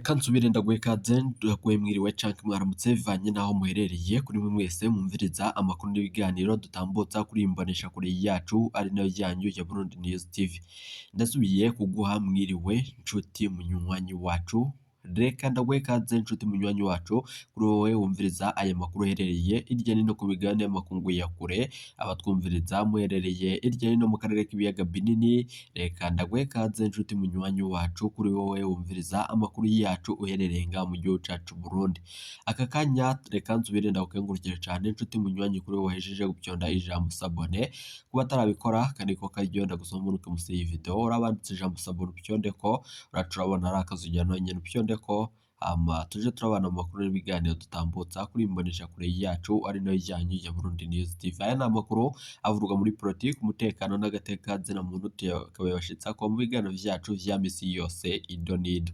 Reka nsubire ndaguhe ikaze, ndaguhe mwiriwe canke mwaramutse bivanye n'aho muherereye. Kuri mwe mwese mwumviriza amakuru n'ibiganiro dutambutsa kuri iyi mboneshakure yacu ari nayo yanyu ya Burundi News TV. Ndasubiye kuguha mwiriwe nshuti munywanyi wacu, reka ndaguhe ikaze nshuti munywanyi wacu, kuri wowe wumviriza aya makuru uherereye hirya no hino ku migabane y'amakungu ya kure, abatwumviriza muherereye hirya no hino mu karere k'ibiyaga binini. Reka ndaguhe ikaze nshuti munywanyi wacu, kuri wowe wumviriza amakuru yacu uherereye ngaha mu gihugu cacu Burundi. Aka kanya reka nsubire ndagukengurukire cane nshuti munywanyi, kuri wowe wahejeje gupyonda ijambo s'abonner. Kuba atarabikora kaniko karyo, ndagusoma umanuke musi y'iyi video, urabanditse ijambo s'abonner, upyondeko, uraca urabona ari akazu nawe nyene upyondeko, hama tuje turabana mu makuru n'ibiganiro dutambutsa kuri iyi mboneshakure yacu ari nayo yanyu ya Burundi News TV. Aya ni amakuru avurwa muri politiki, umutekano n'agateka muntu, tukabibashitsako mu biganiro vyacu vya misi yose ido n'ido.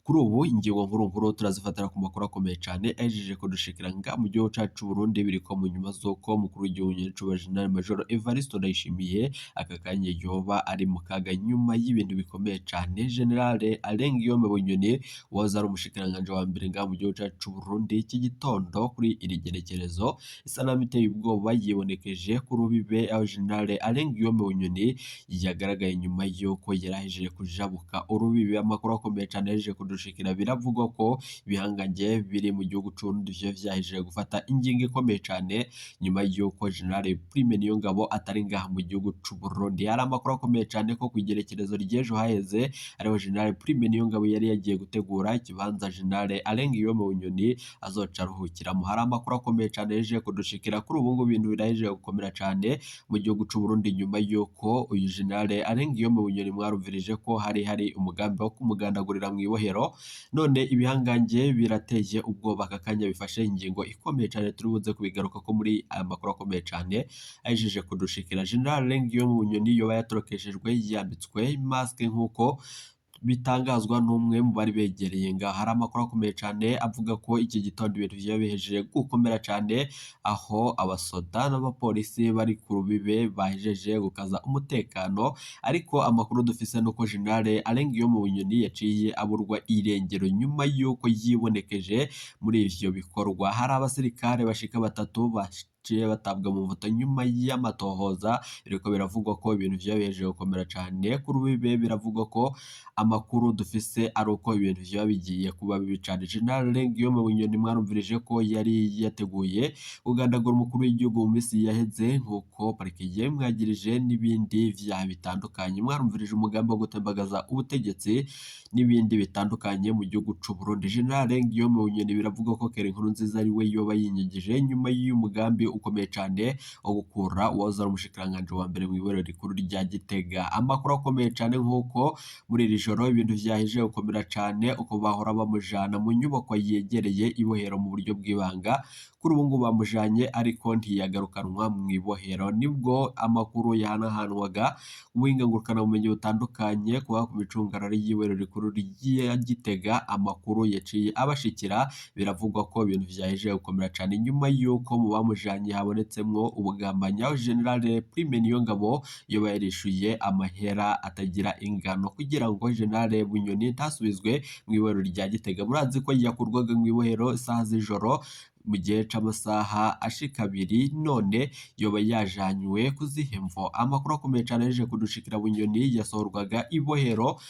Kuri ubu ingingo nkuru nkuru turazifatira ku makuru akomeye cane ahejeje kudushikira nga mu gihugu cacu c'Uburundi. Biriko mu nyuma z'uko umukuru w'igihugu nyene General Major Evariste Ndayishimiye aka kanya yoba ari mu kaga nyuma y'ibintu bikomeye cane. General Alain Guillaume Bunyoni wahoze ari umushikiranganji wa mbere ngaha mu gihugu cacu c'Uburundi, iki gitondo kuri iri genekerezo isanamu iteye ubwoba yibonekeje ku rubibe, aho General Alain Guillaume Bunyoni yagaragaye nyuma y'uko yarahejeje kujabuka urubibe. Amakuru akomeye cane yahejeje kudushikira, biravugwa ko ibihangange biri mu gihugu c'Uburundi vyo vyahejeje gufata ingingo ikomeye cane nyuma y'uko General Prime Niyongabo atari ngaha mu gihugu c'Uburundi. Hari amakuru akomeye cane ko kw'igerekerezo ry'ejo haheze ariho General Prime Niyongabo yari yagiye gutegura ikibanza General Alain Guillaume Bunyoni azoca aruhukiramo. Hari amakuru akomeye cane yahejeje kudushikira. Kuri ubu ngubu ibintu birahejeje gukomera cane mu gihugu c'Uburundi nyuma y'uko uyu General Alain Guillaume Bunyoni mwarumvirije ko hari umugambi wo kumugandagurira mw'ibohero. None ibihangange birateye ubwoba, aka kanya bifashe ingingo ikomeye cane, turi buze kubigaruka ko muri aya makuru akomeye cane ahejeje kudushikira. General Alain Guillaume Bunyoni yoba yatorokeshejwe yambitswe maske, nk'uko bitangazwa n'umwe mu bari begereye ngaha. Hari amakuru akomeye cane avuga ko iki gitondo ibintu vyoba bihejeje gukomera cane, aho abasoda n'abapolisi bari ku rubibe bahejeje gukaza umutekano. Ariko amakuru dufise nuko General Alain Guillaume Bunyoni yaciye aburwa irengero nyuma y'uko yibonekeje muri ivyo bikorwa. Hari abasirikare bashika batatu baciye batabwa mu mvuto nyuma y'amatohoza. Biriko biravugwa ko ibintu vyoba bihejeje gukomera cane ku rubibe. Biravugwa ko amakuru dufise ari uko ibintu vyoba bigiye kuba bibi cane. General Alain Guillaume Bunyoni mwarumvirije ko yari yateguye kugandagura umukuru w'igihugu mu misi yaheze, nk'uko parike yamwagirije n'ibindi vyaha bitandukanye. Mwarumvirije umugambi wo gutembagaza ubutegetsi n'ibindi bitandukanye mu gihugu c'Uburundi. General Alain Guillaume Bunyoni biravugwa ko Kera Nkurunziza ari we yoba yinyigije nyuma y'uyu mugambi ukomeye cane wo gukura uwahoze ari umushikiranganji wa mbere mw'iborero rikuru rya Gitega. Amakuru akomeye cane nk'uko muri iri joro ibintu vyahejeje gukomera cane, uko bahora bamujana mu nyubako yegereye ibohero mu buryo bw'ibanga, kuri ubu ngubu bamujanye ariko ntiyagarukanwa mw'ibohero. Nibwo amakuru yahanahanwaga ubuhinga ngurukanabumenyi butandukanye kuba ku micungararo y'ibohero rikuru rya Gitega, amakuru yaciye abashikira. Biravugwa ko ibintu vyahejeje gukomera cane nyuma y'uko mu bamujanye habonetsemwo ubugambanyi, aho General Prime Niyongabo yoba yarishuye amahera atagira ingano kugira ngo General Bunyoni ntasubizwe mw'ibohero rya Gitega. Murazi ko yakurwaga mw'ibohero isaha z'ijoro mu gihe c'amasaha ashika abiri, none yoba yajanywe kuzihemvo. Amakuru akomeye cane yahejeje kudushikira, Bunyoni yasohorwaga ibohero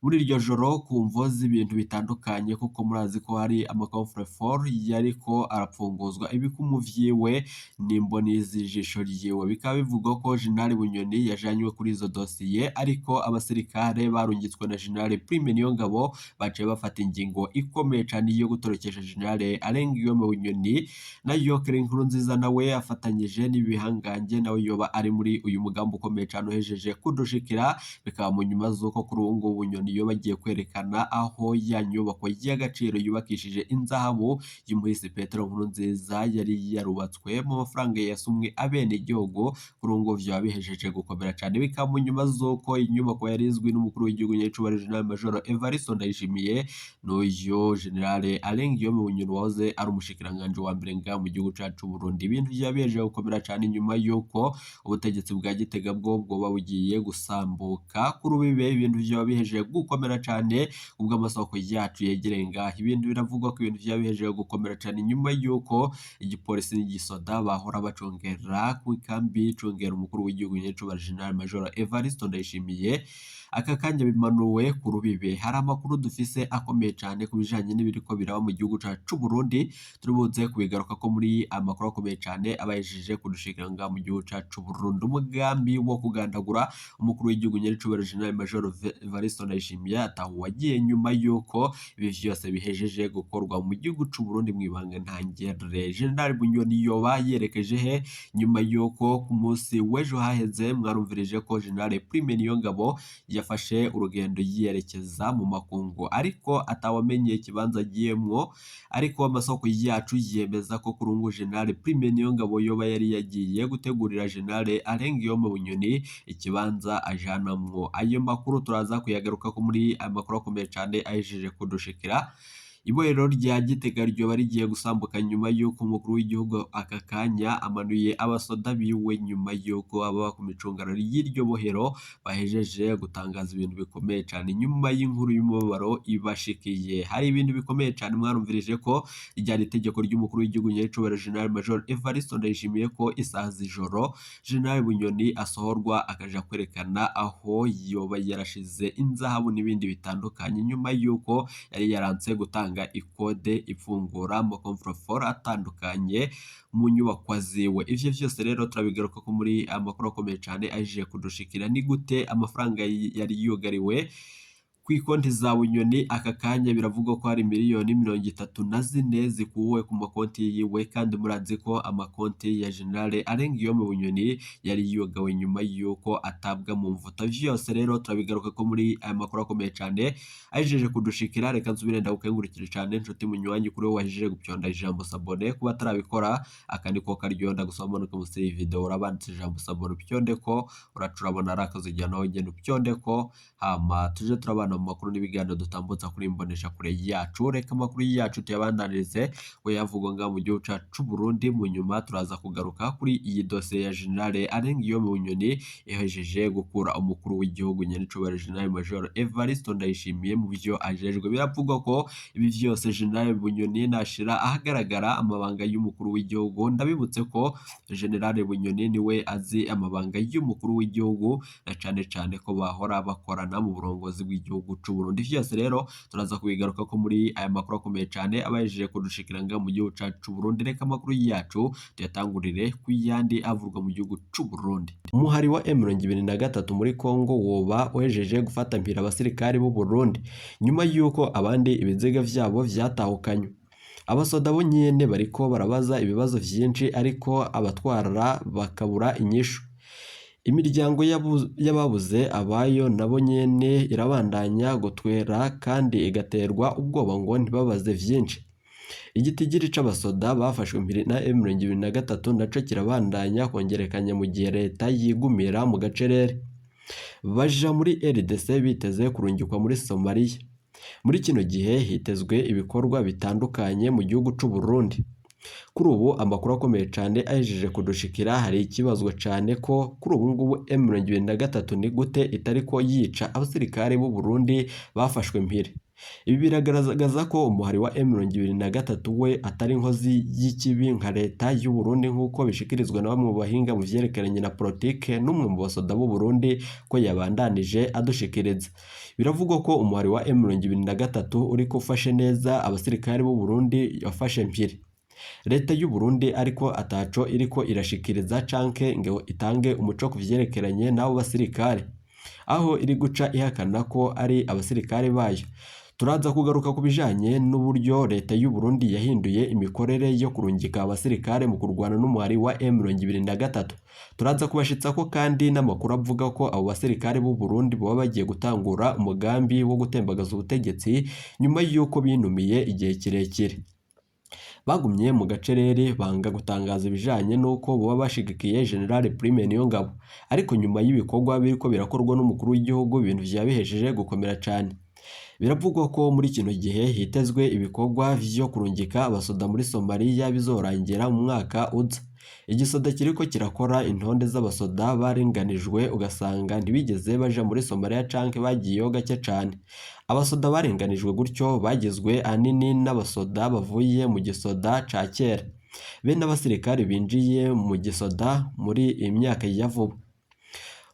muri iryo joro ku mvo z'ibintu bitandukanye, kuko murazi ko hari amacoffre-fort yariko arapfunguzwa ibikumu vyiwe n'imboni z'ijisho ryiwe. Bikaba bivugwa ko General Bunyoni yajanywe kuri izo dosiye, ariko abasirikare barungitswe na General Prime Niyongabo baciye bafata ingingo ikomeye cane yo gutorokesha General Alain Guillaume Bunyoni. Nayo Kera Nkurunziza nawe afatanyije n'ibihangange, nawe yoba ari muri uyu mugambi ukomeye cane uhejeje kudushikira. Bikaba mu nyuma z'uko kuri ubu ngubu Bunyoni iyo bagiye kwerekana aho ya nyubako y'agaciro yubakishije inzahabu y'umuhisi Petero Nkurunziza yari yarubatswe mu mafaranga yasumwe abenegihugu, kuri ubu ngubu vyoba bihejeje gukomera cane. Bikaba mu nyuma z'uko inyubako yari izwi n'umukuru w'igihugu nyecubahiro General Major Evariste Ndayishimiye n'uyu General Alain Guillaume Bunyoni wahoze ari umushikiranganji wa mbere ngaha mu gihugu cacu c'Uburundi. Ibintu vyoba bihejeje gukomera cane nyuma y'uko ubutegetsi bwa Gitega bwo bwoba bugiye gusambuka. Kuri ubu ibintu vyoba bihejeje gukomera cane kubw'amasoko yacu yegereye ngaha. Ibintu biravugwa ko ibintu vyaba bihejeje gukomera cane nyuma yuko igipolisi n'igisoda bahora bacungera ku ikambi icungera umukuru w'igihugu nyecubahiro General Major Evariste Ndayishimiye aka kanya bimanuwe ku rubibe. Hari amakuru dufise akomeye cane ku bijanye n'ibiriko biraba mu gihugu cacu c'Uburundi, turibuze kubigaruka ko muri amakuru akomeye cane abahejeje kudushikira ngaha mu gihugu cacu c'Uburundi. Umugambi wo kugandagura umukuru w'igihugu nyecubahiro General Major Evariste Ndayishimiye ataho wagiye nyuma yuko ibi vyose bihejeje gukorwa mu gihugu c'Uburundi mw'ibanga ntangere. General Bunyoni yoba yerekeje he nyuma yuko ku munsi w'ejo haheze mwarumvirije ko General Prime Niyongabo yafashe urugendo yerekeza mu makungu ariko atawamenye ikibanza agiyemwo, ariko amasoko yacu yemeza ko kurungu General Prime Niyongabo yoba yari yagiye gutegurira General Alain Guillaume Bunyoni ikibanza ajanamwo. Ayo makuru turaza kuyagaruka ko muri amakuru akomeye cane ahejeje kudushikira. Ibohero rya Gitega ryoba rigiye gusambuka nyuma y'uko umukuru w'igihugu aka kanya amanuye abasoda biwe nyuma y'uko ababa ku micungararo y'iryo bohero bahejeje gutangaza ibintu bikomeye cane nyuma y'inkuru y'umubabaro ibashikiye. Hari ibintu bikomeye cane mwarumvirije ko ryari itegeko ry'umukuru w'igihugu nyecubahiro General Major Evariste Ndayishimiye ko isaha z'ijoro General Bunyoni asohorwa akaja kwerekana aho yoba yarashize inzahabu n'ibindi bitandukanye nyuma y'uko yari yaranse gutanga ikode ifungura amakomfuroforo atandukanye mu nyubakwa ziwe. Ivyo vyose rero turabigaruka ko muri amakuru akomeye cane ahejeje kudushikira. Ni gute amafaranga yari yugariwe kw'ikonti za Bunyoni aka kanya biravugwa ko hari miliyoni 34 zikuwe ku makonti yiwe, kandi murazi ko amakonti ya General Alain Guillaume Bunyoni yari yugawe nyuma yuko atabwa mu mvuto. Vyose rero turabigaruka ko muri aya makuru akomeye cane ahejeje kudushikira. Reka nsubire ndagukengurukire cane nshuti munywanyi kuri wowe wahejeje gupyonda ijambo sabone, kuba atarabikora akandiko karyonda gusoma manuka munsi y'iyi video urabanditse ijambo sabone upyonde ko uraca urabona ari akazigira nawe ugenda upyonde ko, hama tuje turabana mu makuru n'ibiganiro dutambutsa kuri imbonesha kure yacu. Reka amakuru yacu tuyabandanirize we yavugwa ngaha mu gihugu cacu c'Uburundi. Mu nyuma turaza kugaruka kuri iyi dosiye ya General Alain Guillaume Bunyoni ihejeje gukura umukuru w'igihugu nyenicubahiro General Major Evariste Ndayishimiye mu vyo ajejwe. Biravugwa ko ibi vyose General Bunyoni nashira ahagaragara amabanga y'umukuru w'igihugu. Ndabibutse ko General Bunyoni niwe azi amabanga y'umukuru w'igihugu na cane cane ko bahora bakorana mu burongozi bw'igihugu c'Uburundi. Vyose rero turaza kubigaruka ko muri aya makuru akomeye cane abahejeje kudushikira ngaha mu gihugu cacu c'Uburundi. Reka amakuru yacu tuyatangurire kuyandi avurwa mu gihugu c'Uburundi. Umuhari wa M23 muri Kongo woba uhejeje gufata mpira abasirikari b'u Burundi nyuma yuko abandi ibiziga vyabo vyatahukanywe. Abasoda bo nyene bariko barabaza ibibazo vyinshi ariko abatwara bakabura inyishu. Imiryango y'ababuze abayo nabo nyene irabandanya gutwera kandi igaterwa ubwoba ngo ntibabaze vyinshi. Igitigiri c'abasoda bafashwe mpiri na M23 naco kirabandanya kongerekanya mu gihe leta yigumira mu gacerere. Baja muri RDC biteze kurungikwa muri Somalia. Muri kino gihe hitezwe ibikorwa bitandukanye mu gihugu c'u Burundi. Kuri ubu amakuru akomeye cane ahejeje kudushikira, hari ikibazwa cane ko kuri ubu ngubu M23 ni gute itariko yica abasirikare b'u Burundi bafashwe mpiri. Ibi biragaragaza ko umuhari wa M23 we atari inkozi y'ikibi nka leta y'u Burundi nk'uko bishikirizwa na bamwe mu bahinga mu vyerekeranye na politike n'umwe mu basoda b'u Burundi ko yabandanije adushikiriza. Biravugwa ko umuhari wa M23 uriko ufashe neza abasirikare b'u Burundi yafashe mpiri. Leta y'u Burundi ariko ataco iriko irashikiriza canke ngo itange umuco ku vyerekeranye n'abo basirikare, aho iri guca ihakana ko ari abasirikare bayo. Turaza kugaruka ku bijanye n'uburyo leta y'u Burundi yahinduye imikorere yo kurungika abasirikare mu kurwana n'umuhari wa M23. Turaza kubashitsa ko kandi n'amakuru avuga ko abo basirikare b'u Burundi baba bagiye gutangura umugambi wo gutembagaza ubutegetsi nyuma y'uko binumiye igihe kirekire. Bagumye mu gacerere banga gutangaza ibijanye n'uko boba bashigikiye General Prime Niyongabo, ariko nyuma y'ibikorwa biriko birakorwa n'umukuru w'igihugu ibintu vya bihejeje gukomera cane. Biravugwa ko muri kino gihe hitezwe ibikorwa vyo kurungika abasoda muri Somalia bizorangira mu mwaka uza. Igisoda kiriko kirakora intonde z'abasoda barenganijwe ugasanga ntibigeze baja muri Somalia canke bagiyeyo gake cane. Abasoda barenganijwe gutyo bagizwe ahanini n'abasoda bavuye mu gisoda ca kera, be n'abasirikare binjiye mu gisoda muri iyi myaka ya vuba.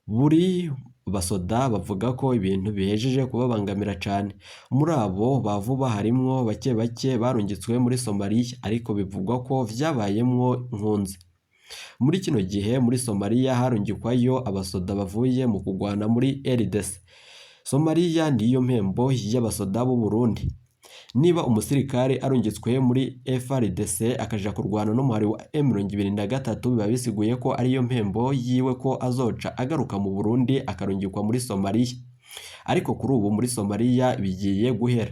Buri basoda bavuga ko ibintu bihejeje kubabangamira cane. Muri abo ba vuba harimwo bake bake barungitswe muri Somalia, ariko bivugwa ko vyabayemwo nkunzi. Muri kino gihe muri Somalia harungikwayo abasoda bavuye mu kugwana muri RDC. Somalia niyo mpembo y'abasoda b'u Burundi. Niba umusirikare arungitswe muri FARDC akaja kurwana n'umuhari wa M23, biba bisiguye ko ariyo mpembo yiwe, ko azoca agaruka mu Burundi akarungikwa muri Somalia. Ariko kuri ubu muri Somalia bigiye guhera.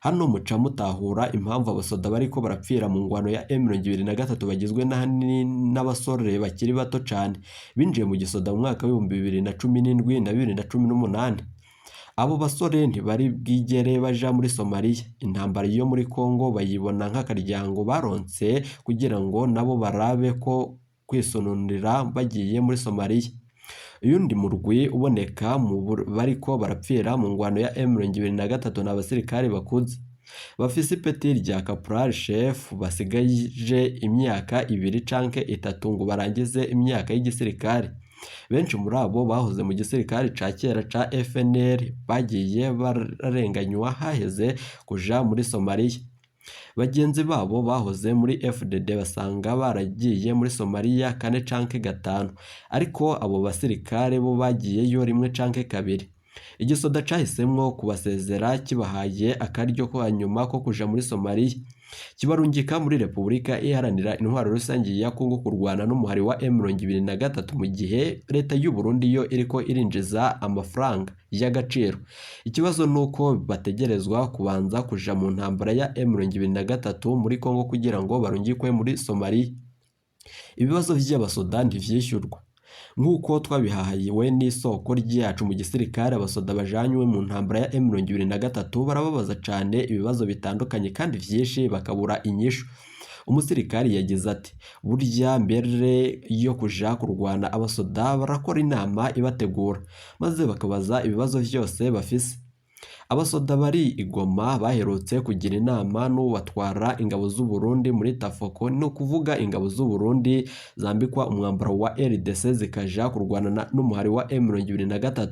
Hano muca mutahura impamvu abasoda bariko barapfira mu ngwano ya M23 bagizwe n'ahanini n'abasore bakiri bato cane binjiye mu gisoda mu mwaka w'2017 na 2018. Abo basore ntibari bwigere baja muri Somalia. Intambara yo muri Congo bayibona nk'akaryango baronse kugira ngo nabo barabe ko kwisununira bagiye muri Somalia. Uyundi murwi uboneka mu bariko barapfira mu ngwano ya M23 ni abasirikare bakuze bafise ipeti rya Caporal Chef, basigaje imyaka 2 canke 3 ngo barangize imyaka y'igisirikare. Benshi muri abo bahoze mu gisirikare ca kera ca FNL, bagiye bararenganywa haheze kuja muri Somalia. Bagenzi babo bahoze muri FDD basanga baragiye muri Somalia 4 canke 5, ariko abo basirikare bo bagiyeyo 1 canke 2. Igisoda cahisemwo kubasezera kibahaye akaryo ko hanyuma ko kuja muri Somalia, kibarungika muri Repubulika Iharanira Intwaro Rusange ya Kongo kurwana n'umuhari wa M23, mu gihe leta y'u Burundi yo iriko irinjiza amafaranga y'agaciro. Ikibazo nuko bategerezwa kubanza kuja mu ntambara ya M23 muri Kongo kugira ngo barungikwe muri Somalia. Ibibazo vy'abasoda ntivyishyurwa. Nk'uko twabihahiwe n'isoko ryacu mu gisirikare, abasoda bajanywe mu ntambara ya M23 barababaza cane ibibazo bitandukanye kandi vyinshi bakabura inyishu. Umusirikari yagize ati: burya mbere yo kuja kurwana abasoda barakora inama ibategura, maze bakabaza ibibazo vyose bafise. Abasoda bari i Goma baherutse kugira inama n'ubatwara ingabo z'u Burundi muri Tafoko, ni ukuvuga ingabo z'u Burundi zambikwa umwambaro wa RDC zikaja kurwana n'umuhari wa M23.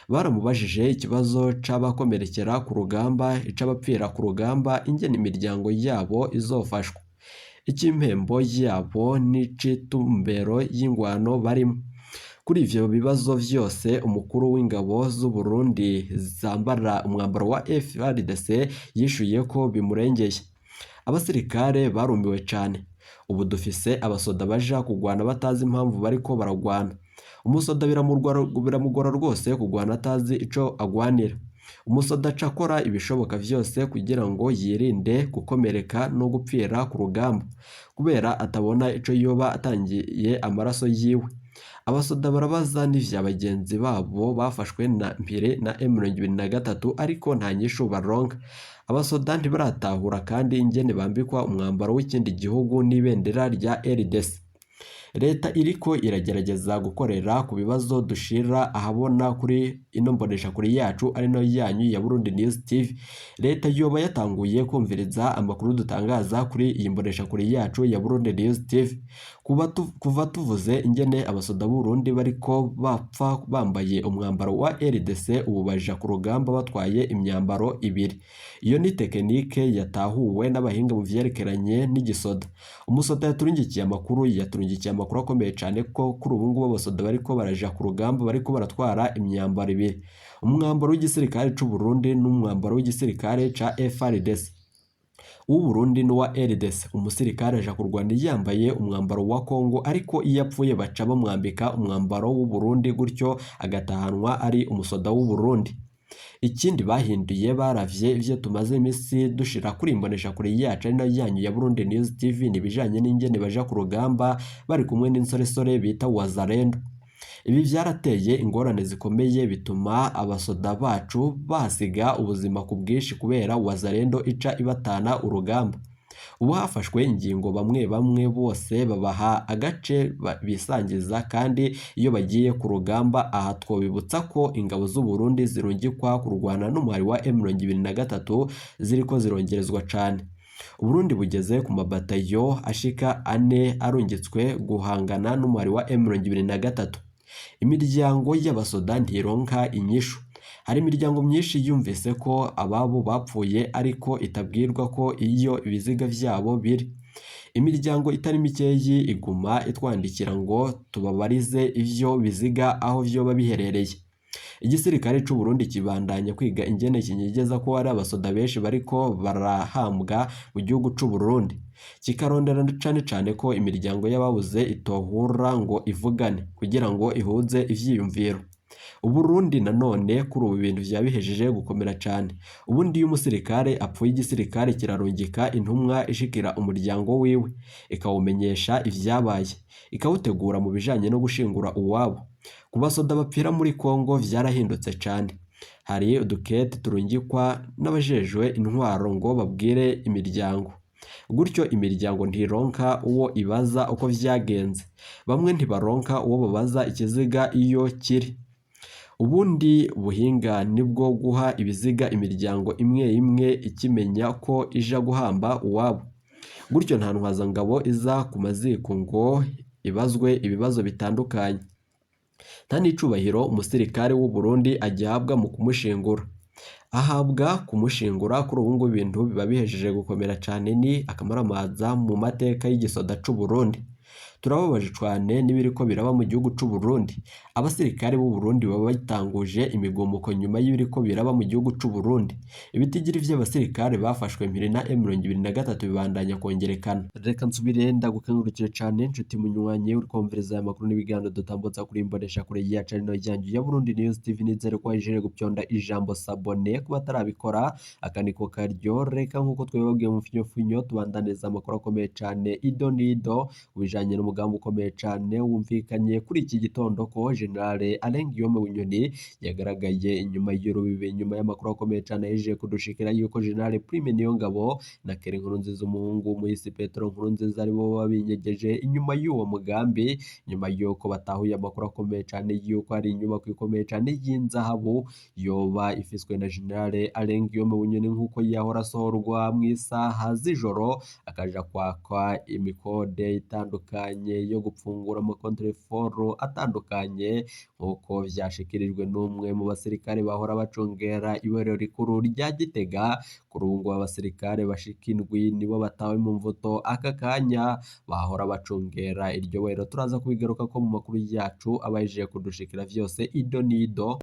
Baramubajije ikibazo c'abakomerekera ku rugamba, ic'abapfira ku rugamba, ingene imiryango yabo izofashwa, icy'impembo yabo n'ic'itumbero y'ingwano barimo. Kuri ivyo bibazo vyose umukuru w'ingabo z'u Burundi zambara umwambaro wa FARDC yishuye ko bimurengeye. Abasirikare barumiwe cane. Ubu dufise abasoda baja kugwana batazi impamvu bariko baragwana. Umusoda biramugora rwose kugwana atazi ico agwanira. Umusoda aca akora ibishoboka vyose kugira ngo yirinde gukomereka no gupfira ku rugamba, kubera atabona ico yoba atangiye amaraso yiwe. Abasoda barabaza n'ivya bagenzi babo bafashwe na mpire na M23, ariko nta nyishu baronka. Abasoda ntibaratahura kandi ingene bambikwa umwambaro w'ikindi gihugu n'ibendera rya RDC. Leta iriko iragerageza gukorera ku bibazo dushira ahabona kuri ino mboneshakure yacu ari nayo yanyu ya Burundi News TV. Leta yoba yatanguye kumviriza amakuru dutangaza kuri iyi mboneshakure yacu ya Burundi News TV. Kuva tuvuze ingene abasoda b'u Burundi bariko bapfa bambaye umwambaro wa RDC, ubu baja ku rugamba batwaye imyambaro ibiri. Iyo ni tekinike yatahuwe n'abahinga mu vyerekeranye n'igisoda. Umusoda yaturungikiye amakuru akomeye cyane ko kuri ubu ngubu abasoda bariko baraja ku rugamba bariko baratwara imyambaro ibiri, umwambaro w'igisirikare c'u Burundi n'umwambaro w'igisirikare ca FARDC. Uw'u Burundi n'uwa RDC. Umusirikare aja kurwana yambaye umwambaro wa Kongo, ariko iyo apfuye baca bamwambika umwambaro w'u Burundi, gutyo agatahanwa ari umusoda w'u Burundi. Ikindi bahinduye baravye ivyo tumaze imisi dushira kuri imboneshakure yacu ari nayo yanyu ya Burundi News TV, nibijanye n'ingene baja ku rugamba bari kumwe n'insoresore bita Wazalendo. Ibi vyarateye ingorane zikomeye, bituma abasoda bacu bahasiga ubuzima ku bwinshi kubera Wazalendo ica ibatana urugamba. Ubu hafashwe ingingo bamwe bamwe bose babaha agace bisangiza kandi iyo bagiye ku rugamba. Aha twobibutsa ko ingabo z'u Burundi zirungikwa kurwana n'umuhari wa M23 ziriko zirongerezwa cane. Uburundi bugeze ku mabatayo ashika 4 arungitswe guhangana n'umuhari wa M23. Imiryango y'abasoda ntironka inyishu. Hari imiryango myinshi yumvise ko ababo bapfuye ariko itabwirwa ko iyo ibiziga vyabo biri. Imiryango itari mikeyi iguma itwandikira ngo tubabarize ivyo biziga aho vyoba biherereye. Igisirikare c'u Burundi kibandanya kwiga ingene kinyegeza ko hari abasoda benshi bariko barahambwa mu gihugu c'u Burundi, kikarondera cane cane ko imiryango y'ababuze itohura ngo ivugane kugira ngo ihuze ivyiyumviro. Uburundi nanone kuri ubu bintu vya bihejeje gukomera cane. Ubundi iyo umusirikare apfuye igisirikare kirarungika intumwa ishikira umuryango wiwe ikawumenyesha ivyabaye, ikawutegura mu bijanye no gushingura uwabo. Ku basoda bapfira muri Kongo vyarahindutse cane. Hari udukete turungikwa n'abajejwe intwaro ngo babwire imiryango. Gutyo imiryango ntironka uwo ibaza uko vyagenze. Bamwe ntibaronka uwo babaza ikiziga iyo kiri. Ubundi buhinga nibwo guha ibiziga imiryango imwe imwe ikimenya ko ija guhamba uwabo. Gutyo nta ntwazangabo iza ku maziko ngo ibazwe ibibazo bitandukanye. Nta n'icubahiro umusirikare w'u Burundi agihabwa mu kumushingura. Ahabwa kumushingura. Kuri ubu ngubu ibintu biba bihejeje gukomera cane, ni akamaramaza mu mateka y'igisoda c'u Burundi. Turababaje cane n'ibiriko biraba mu gihugu c'u Burundi. Abasirikare b'u Burundi baba batanguje imigumuko nyuma y'ibiriko biraba mu gihugu c'u Burundi. Ibitigiri vy'abasirikare bafashwe mpiri na M23 bibandanya kongerekana. Reka nsubire ndagukengurukire cane nshuti munywanyi uri kumviriza aya makuru n'ibiganiro dutambutsa kuri imbonesha kure yacu ari nayo yanyu ya Burundi News TV. Nizere ko wahejeje gupyonda ijambo sabone kuba atarabikora akaniko karyo. Reka nkuko twabibabwiye mu finyofinyo tubandaniriza amakuru akomeye cane ido nido kubijanye n'umugambi ukomeye cane wumvikanye kuri iki gitondo ko General Alain Guillaume Bunyoni yagaragaye inyuma y'urubibe, nyuma y'amakuru akomeye cane yahejeje kudushikira yuko General Prime Niyongabo na Keri Nkurunziza umuhungu Muhisi Petero Nkurunziza aribo babinyegeje inyuma y'uwo mugambi, nyuma y'uko batahuye amakuru akomeye cane yuko hari inyubako ikomeye cane y'inzahabu yoba ifiswe na General Alain Guillaume Bunyoni nk'uko yahora asohorwa mu isaha z'ijoro akaja kwakwa imikode itandukanye yo gupfungura amakontreforo atandukanye, nk'uko vyashikirijwe n'umwe mu basirikare bahora bacungera iborero rikuru rya Gitega. Kuri ubu ngubu abasirikare bashika 7 nibo batawe mu mvuto aka kanya bahora bacungera iryo borero. Turaza kubigaruka ko mu makuru yacu abahejeje kudushikira vyose ido nido.